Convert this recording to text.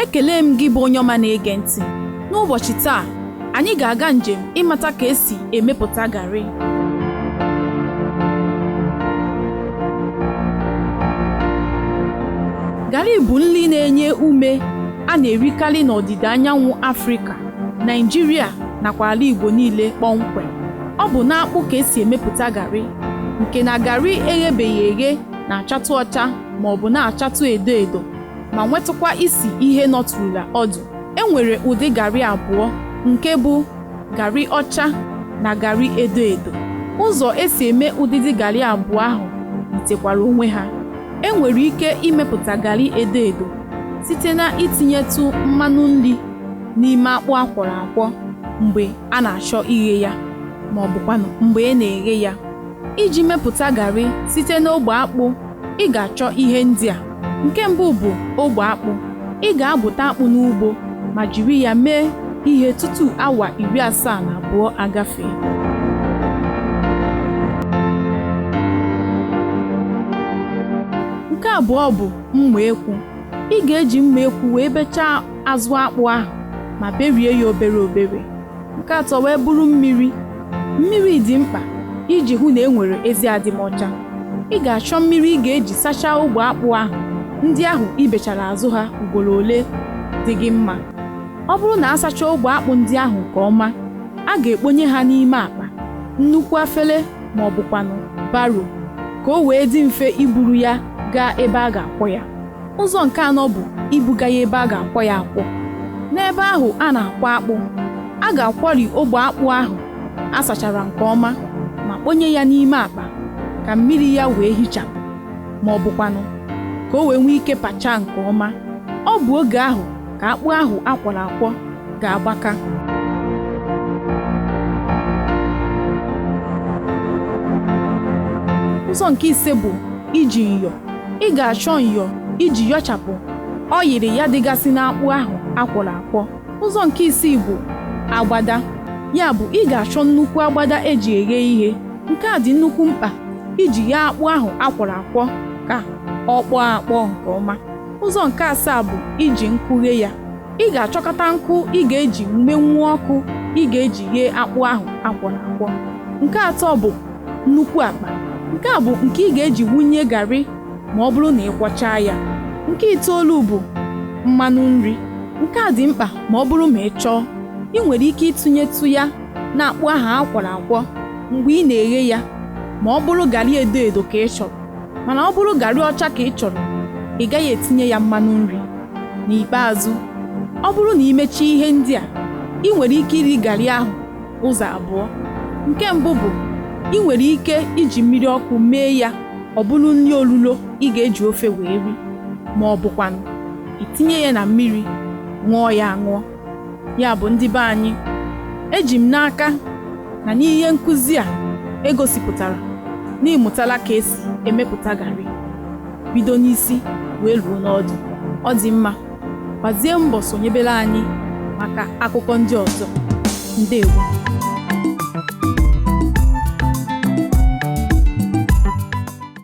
Ekele m gị bụ onye ọma na-ege ntị. N'ụbọchị taa, anyị ga-aga njem ịmata ka esi emepụta garị. Garị bụ nri na-enye ume a na-erikarị n'ọdịda anyanwụ Afrịka, Naịjirịa nakwa ala Igbo niile kpọmkwem. Ọ bụ n'akpụ ka esi emepụta garị, nke na garị eghebeghị eghe na-achatụ ọcha ma ọ bụ na-achatụ edo edo ma nwetụkwa isi ihe nọtụrụla ọdụ. E nwere ụdị garị abụọ nke bụ garị ọcha na garị edo edo. Ụzọ esi eme ụdịdị garị abụọ ahụ yitekwara onwe ha. E nwere ike imepụta garị edo edo site na itinyetụ mmanụ nri n'ime akpụ a kwọrọ akwọ mgbe a na-achọ ighe ya ma ọ bụkwanụ mgbe ị na-eghe ya. Iji mepụta garị site n'ogbe akpụ, ị ga-achọ ihe ndị a. Nke mbụ bụ ogbe akpụ. Ị ga-abụta akpụ n'ugbo ma jiri ya mee ihe tutu awa 72 agafee. Nke abụọ bụ mma ekwu. Ị ga-eji mma ekwu wee bechaa azụ akpụ ahụ ma berie ya obere obere. Nke atọ wee bụrụ mmiri. Mmiri dị mkpa iji hụ na e nwere ezi adịmọcha. Ị ga-achọ mmiri ị ga-eji sachaa ogbe akpụ ahụ ndị ahụ i bechara azụ ha ugboro ole dị gị mma. Ọ bụrụ na a sachaa ogbe akpụ ndị ahụ nke ọma, a ga-ekponye ha n'ime akpa, nnukwu afere ma ọ bụkwanụ baro ka o wee dị mfe iburu ya gaa ebe a ga-akwọ ya. Ụzọ nke anọ bụ ibuga ya ebe a ga-akwọ ya akwọ. N'ebe ahụ a na-akwọ akpụ, a ga-akwọri ogbe akpụ ahụ a sachara nke ọma ma kponye ya n'ime akpa ka mmiri ya wee hichapụ ma ọ bụkwanụ ka o wee nwee ike pachaa nke ọma. Ọ bụ oge ahụ ka akpụ ahụ a kwọrọ akwọ ga-agbaka. Ụzọ nke ise bụ iji nyọ. Ị ga-achọ nyọ iji yọchapụ ọyịrị ya dịgasị n'akpụ ahụ a kwọrọ akwọ. Ụzọ nke isii bụ agbada. Ya bụ, ị ga-achọ nnukwu agbada eji eghe ihe. Nke a dị nnukwu mkpa iji ghee akpụ ahụ a kwọrọ akwọ ka ọ kpọọ akpọọ nke ọma. Ụzọ nke asaa bụ iji nkụ ghee ya. Ị ga-achọkọta nkụ ị ga-eji menwuo ọkụ ị ga-eji ghee akpụ ahụ a kwọrọ akwọ. Nke atọ bụ nnukwu akpa. Nke a bụ nke ị ga-eji wụnye garị ma ọ bụrụ na ị kwọchaa ya. Nke itoolu bụ mmanụ nri. Nke a dị mkpa ma ọ bụrụ ma ị chọọ. Ị nwere ike ịtụnyetụ ya n'akpụ ahụ a kwọrọ akwọ mgbe ị na-eghe ya ma ọ bụrụ garị edo edo ka ị chọrọ. Mana ọ bụrụ garị ọcha ka ị chọrọ, ị gaghị etinye ya mmanụ nri. N'ikpeazụ, ọ bụrụ na i mechaa ihe ndị a, ị nwere ike iri garị ahụ ụzọ abụọ. Nke mbụ bụ ị nwere ike iji mmiri ọkụ mee ya ọ bụrụ nri olulo ị ga-eji ofe wee ri, ma ọ bụkwanụ i tinye ya na mmiri ṅụọ ya aṅụọ. Ya bụ ndị be anyị, eji m n'aka na n'ihe nkụzi a e gosipụtara na ị mụtala ka esi emepụta garị bido n'isi wee ruo n'ọdụ. Ọ dị mma, gbazie mbọ sonyebere anyị maka akụkọ ndị ọzọ. Ndewo.